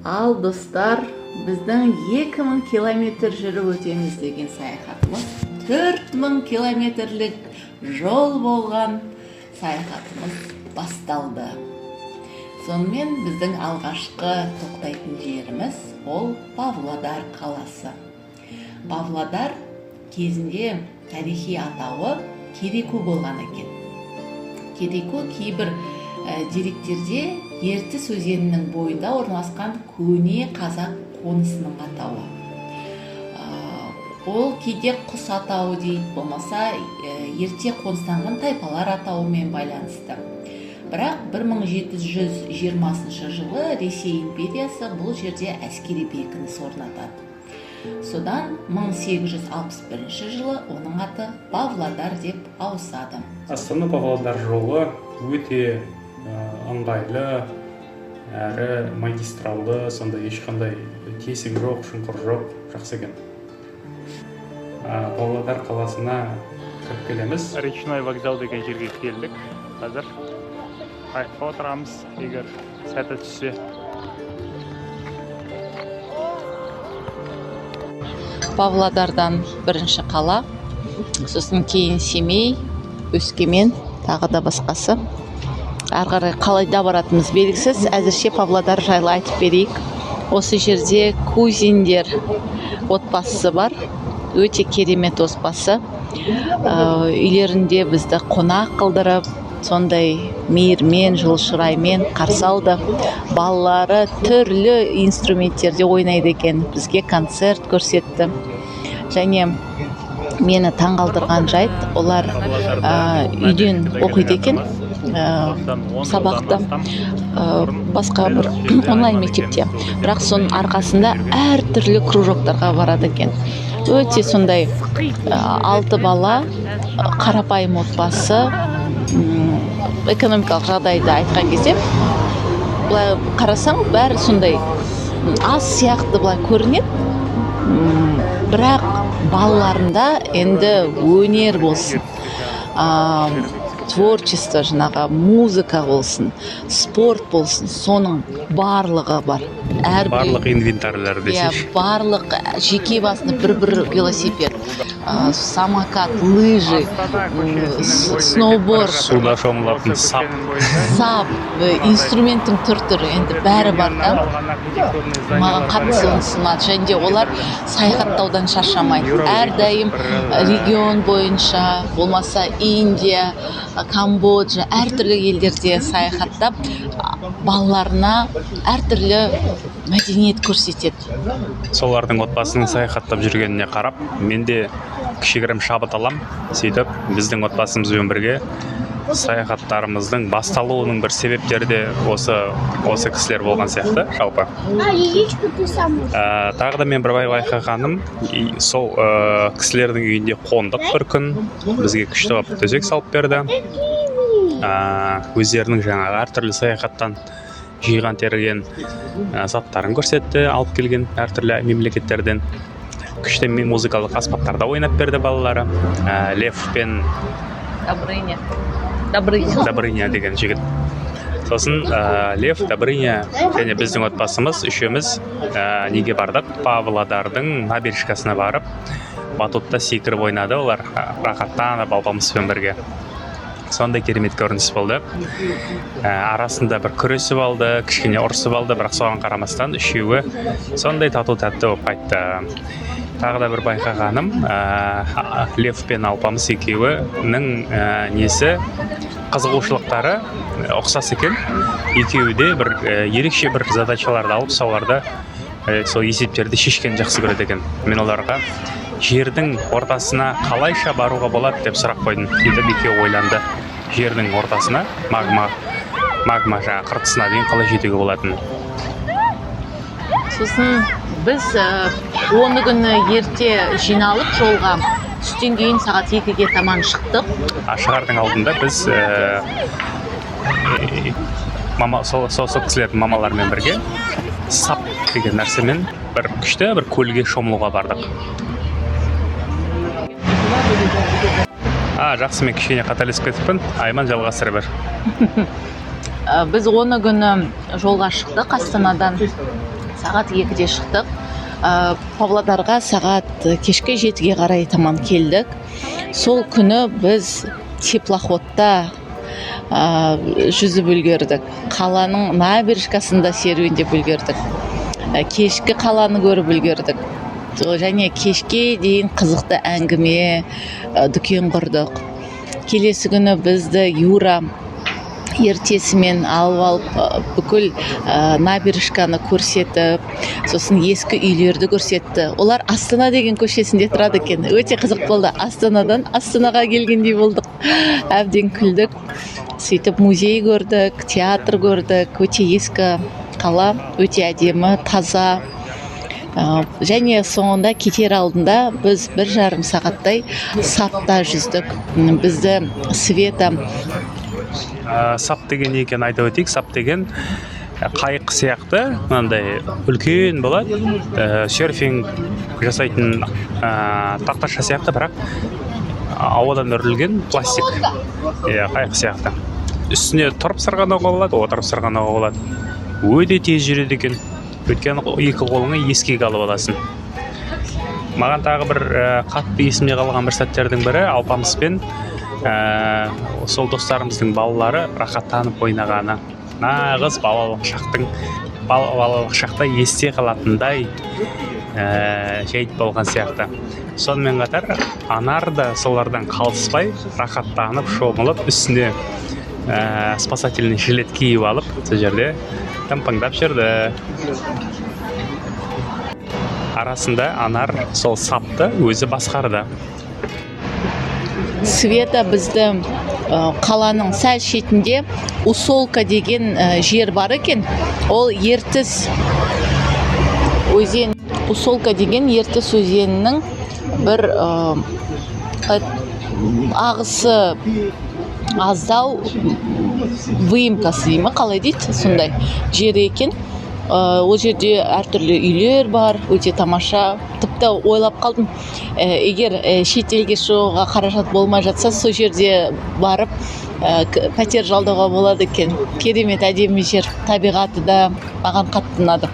Ал, достар, біздің 2000 километр жүріп өтеміз деген саяхатымыз 4000 километрлік жол болған саяхатымыз басталды. Сонымен, біздің алғашқы тоқтайтын жеріміз ол Павлодар қаласы. Павлодар кезінде тарихи атауы Кереку болған екен. Кереку кейбір деректерде Ертіс өзенінің бойында орналасқан көне қазақ қонысының атауы. Ол кейде құс атауы дейді, болмаса ерте қоныстанған тайпалар атауымен байланысты. Бірақ 1720 жылы Ресей империясы бұл жерде әскери бекініс орнатады. Содан 1861 жылы оның аты Павлодар деп ауысады. Астана — Павлодар жолы өте ыңғайлы әрі магистралды, сондай ешқандай тесік жоқ, шұңқыр жоқ, жақсы екен. Павлодар қаласына кіріп келеміз. Речной вокзал деген жерге келдік. Қазір қайыққа отырамыз, егер сәті түссе. Павлодардан бірінші қала, сосын кейін Семей, Өскемен, тағы да басқасы. Ары қарай қалайда баратынымыз белгісіз. Әзірше Павлодар жайлы айтып берейік. Осы жерде Кузиндер отбасысы бар, өте керемет отбасы. Үйлерінде бізді қонақ қылдырып, сондай мейірмен, жылы шыраймен қарсы алды. Балалары түрлі инструменттерде ойнайды екен, бізге концерт көрсетті. Және мені таңғалдырған жайт, олар үйден оқиды екен сабақты, басқа бір онлайн мектепте, бірақ соның арқасында әртүрлі кружоктарға барады екен. Өте сондай алты бала, қарапайым отбасы. Экономикалық жағдайды айтқан кезде, былай қарасаң, бәрі сондай аз сияқты былай көрінеді. Бірақ балаларында енді өнер болсын, творчество, жаңағы музыка болсын, спорт болсын, соның барлығы бар. Әрбір Барлық инвентарьлер десейші. Барлық жеке басына бір бір велосипед, самокат, лыжи, сноуборд. Суда шомылатын сап. Сап, инструменттің түр түрі, енді бәрі бар да. Маған қатты сонысы ұнады. Және де олар саяхаттаудан шаршамайды, әрдайым регион бойынша, болмаса Индия, Камбоджа, әртүрлі елдерде саяхаттап, балаларына әртүрлі мәдениет көрсетеді. Солардың отбасының саяхаттап жүргеніне қарап, мен де кішігірім шабыт алам. Сөйтіп, біздің отбасымызбен бірге саяхаттарымыздың басталуының бір себептері де осы кісілер болған сияқты жалпы. А, яичко ты сам. Тағы да мен бір байқағаным, сол кісілердің үйінде қондық бір күн. Бізге күшті қылып төсек салып берді. Өздерінің жаңағы әртүрлі саяхаттан жиған терген заттарын көрсетті, алып келген әртүрлі мемлекеттерден. Күшті музыкалық аспаптарда ойнап берді балалары. Лев пен Добрыня, Добрыня. Добрыня деген жігіт. Сосын Лев, Добрыня және біздің отбасымыз үшеуміз неге бардық? Павлодардың набережкасына барып, батутта секіріп ойнады олар, рахаттанып Алпамыспен бірге. Сондай керемет көрініс болды. Арасында бір күресіп алды, кішкене ұрысып алды, бірақ соған қарамастан үшеуі сондай тату тәтті болып қайтты. Тағы да бір байқағаным, Лев пен Алпамыс екеуінің несі, қызығушылықтары ұқсас екен. Екеуі де бір ерекше бір задачаларды алып, соларды, сол есептерді шешкенді жақсы көреді екен. Мен оларға жердің ортасына қалайша баруға болады деп сұрақ қойдым. Сөйтіп, екеуі ойланды, жердің ортасына, магма жаңағы қыртысына дейін қалай жетуге болатынын. Сосын біз 10-ы күні ерте жиналып, жолға түстен кейін сағат 2-ге таман шықтық. А шығардың алдында біз мама, сол кісілердің мамаларымен бірге сап деген нәрсемен бір күшті бір көлге шомылуға бардық. А, жақсы, мен кішкене қателесіп кетіппін. Айман, жалғастыра бер. Біз 10-ы күні жолға шықтық Астанадан. Сағат 2-де шықтық. Павлодарға сағат кешкі 7-ге қарай таман келдік. Сол күні біз теплоходта жүзіп үлгердік, қаланың набережкасында серуендеп үлгердік, кешкі қаланы көріп үлгердік және кешке дейін қызықты әңгіме, дүкен құрдық. Келесі күні бізді Юра ертесімен алып алып, бүкіл набережканы көрсетіп, сосын ескі үйлерді көрсетті. Олар Астана деген көшесінде тұрады екен. Өте қызық болды, Астанадан Астанаға келгендей болдық, әбден күлдік. Сөйтіп музей көрдік, театр көрдік. Өте ескі қала, өте әдемі, таза. Және соңында кетер алдында біз 1,5 сағаттай сапта жүздік. Бізді Света Сап деген не екенін айта өтейік. Сап деген қайық сияқты, мынандай үлкен болады, серфинг жасайтын тақташа сияқты, бірақ ауадан үрілген пластик, иә, қайық сияқты. Үстіне тұрып сырғанауға болады, отырып сырғанауға болады. Өте тез жүреді екен, өйткені екі қолыңа ескек алып аласың. Маған тағы бір қатты есімде қалған бір сәттердің бірі — Алпамыспен сол достарымыздың балалары рахаттанып ойнағаны. Нағыз балалық шақтың, балалық шақта есте қалатындай жайт болған сияқты. Сонымен қатар Анар да солардан қалыспай, рахаттанып шомылып, үстіне спасательный жилет киіп алып, сол жерде тымпыңдап жүрді. Арасында Анар сол сапты өзі басқарды. Света бізді қаланың сәл шетінде Усолка деген жер бар екен. Ол Ертіс өзен, Усолка деген Ертіс өзенінің бір ағысы аздау, выемкасы дей ма, қалай дейді, сондай жер екен. Ол жерде әртүрлі үйлер бар, өте тамаша. Тіпті ойлап қалдым, егер шетелге шығуға қаражат болмай жатса, сол жерде барып пәтер жалдауға болады екен. Керемет әдемі жер, табиғаты да маған қатты ұнады.